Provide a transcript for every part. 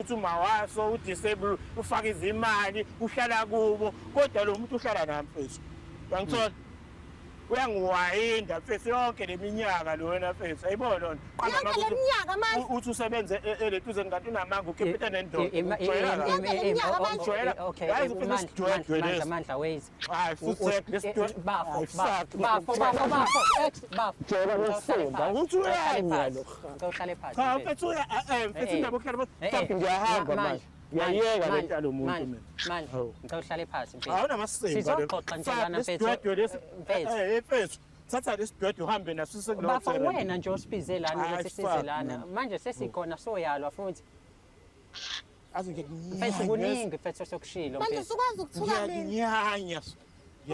ukuthi umawaso u-disable ufaka izimali uhlala kubo kodwa lo muntu uhlala nami mfethu. Uyangithola? Uyangiwayinda mfethu yonke le minyaka lo wena mfethu. Ayibona lona. Qamba Yonke le amanga uthi- minyaka manje. Uthi usebenze elethuzeni kanti unamanga ukhipita nendoda. Ujwayela kabi. Yonke le minyaka manje. Ujwayela. Okay, Yazi mfethu Mandla, isidwedwe Mandla, lesi. Mandla, wait. Hayi futhi lesidwedwe. Bafo, Hayi, bafo, fuck. bafo, bafo, bafo, ex, bafo. Jwayela Ngicela uhlale lokufunda. phansi, Uthi ngicela uhlale uyanya phansi, lo. ngicela uhlale phansi, Cha mfethu. mfethu uya mfethu Eh, eh. indaba yokuhlala phansi. Eh, eh. Mhlawumbe ngiyahamba manje. Ngiyayeka le nto yalo muntu Mandla, mina. Mandla, Hawu. ngicela uhlale phansi mfethu. Awunamasimba. Sizoxoxa nje lana mfethu. Lesidwedwe lesi. Mfethu. Eh mfethu. Thatha lesidwedwe uhambe naso sekulowo Bafo wena nje osibize lana Hayi, ukuthi size fuck, lana. man. Manje sesikhona soyalwa futhi. Aze Mfethu kuningi mfethu osokushilo Manje mfethu. usukwazi ukuthuka mina. Ngiyakunyanya.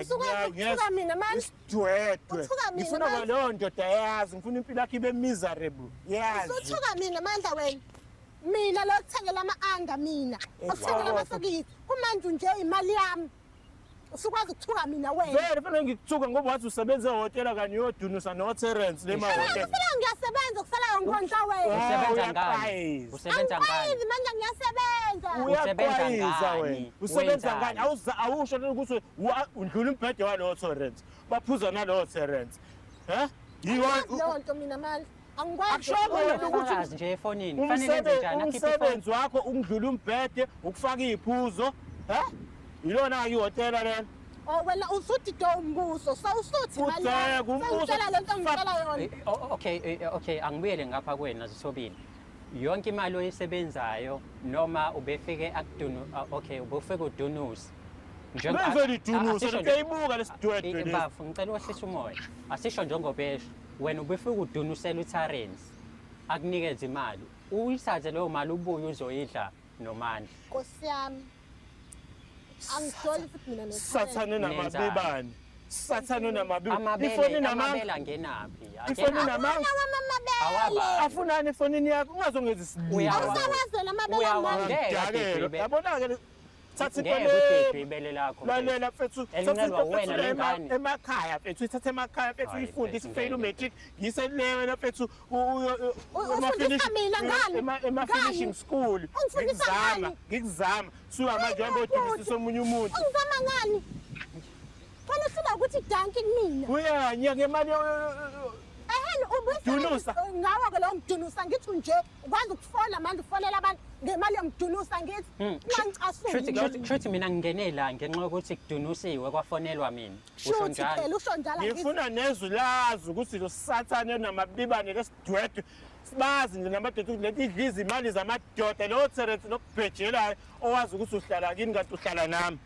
Usukwazi ukuthuka mina manje. Isidwedwe. Uthuka mina Ngifuna manje. kwaleyo ndoda yazi, ngifuna impilo yakhe ibe miserable. Yazi. Usuthuka mina Mandla wena. Mina lo kuthengela ama-anda mina. Okuthengela amasokisi. Kumanje nje imali yami. Usukwazi ukuthuka mina wena. Vele fanele ngikuthuke ngoba wathi usebenza ehhotela kanye uyodunusa noTerence le mahhotela. Kusala ngiyasebenza kusalayo ngikondla wena. Usebenza ngani? Uyaqwayiza. Usebenza ngani? Angikwazi manje ngiyasebenza. Usebenza Uyaqwayiza ngani? wena. Usebenza Wenzani? ngani? Awusho ukuthi undlula umbhede walowo Terence. Baphuza nalowo Terence. He? Yiwa Angikwazi leyo nto mina Mandla. Angikwazi. Akushongo wena ukuthi Unofakazi nje efonini. Kufanele enze njani? Akhiphe ifoni. Umsebenzi wakho ukundlula umbhede, ukufaka iy'phuzo. He? Yilona-ke ihhotela lelo. Oh wena usuthi do umbuso. So usuthi imali yami. Utheka umbuso. Sengitshela lento engitshela yona. Okay, okay, angibuyele ngapha kuwena Zithobile. Yonke imali oyisebenzayo noma ubefike akudunu okay, ubufike udunusa. Bevele idunusa, Asisho nje- kuyayibuka lesidwedwe lesi. Bafo, ngicela wehlise umoya. Asisho njengobesho, wena ubefike udunusela uTerence akunikeze imali. Uyithathe leyo mali ubuye uzoyidla noMandla. Nkosi yami. Angijoli futhi mina no. Sathane namabibane. Sathane namabibane. Amabele, Ifoni namanga. amabele angenaphi? Ifoni Angenaphi? namanga. Awaba. Afunani efonini yakho ungazongeza isilima. Awusawazela amabele amandla. Ngeke Dakelo. adedwe Yabona-ke thatha into Ngeke le. udedwe ibele lakho. mfethu. Lalela mfethu, thatha Elincelwa into mfethu uwena le lengane. emakhaya mfethu, ithathe emakhaya mfethu Hayi, uyifundise mfethu, ufeyile ngeke. umatric, ngiyise le wena mfethu Ufundisa mina ngani? ema-finishing Ngani? school. Ungifundisa Ngikuzama, ngani? ngikuzama. Suka manje uhambe Hayi, uyodunisisa omunye umuntu. Ungizama ngani? Wena uhlula ukuthi danki kumina. Uyanya ngemali Eheni ubuyisela Dunusa. ngawo-ke lo ngidunusa ngithi nje ukwazi ukufola manje ufonela abantu ngemali yongidunusa ngithi ungangicasuli. Shuthi mina ngingene la ngenxa yokuthi kudunusiwe kwafonelwa mina. Usho Shuthi njalo. phela usho njalo angithi. Ngifuna nezwi lazi ukuthi lo sathane namabibane lesidwedwe sibazi nje namadoda ukuthi lento idla izimali zamadoda leyo Terence lokubhejelayo owazi ukuthi uhlala kini kanti uhlala nami.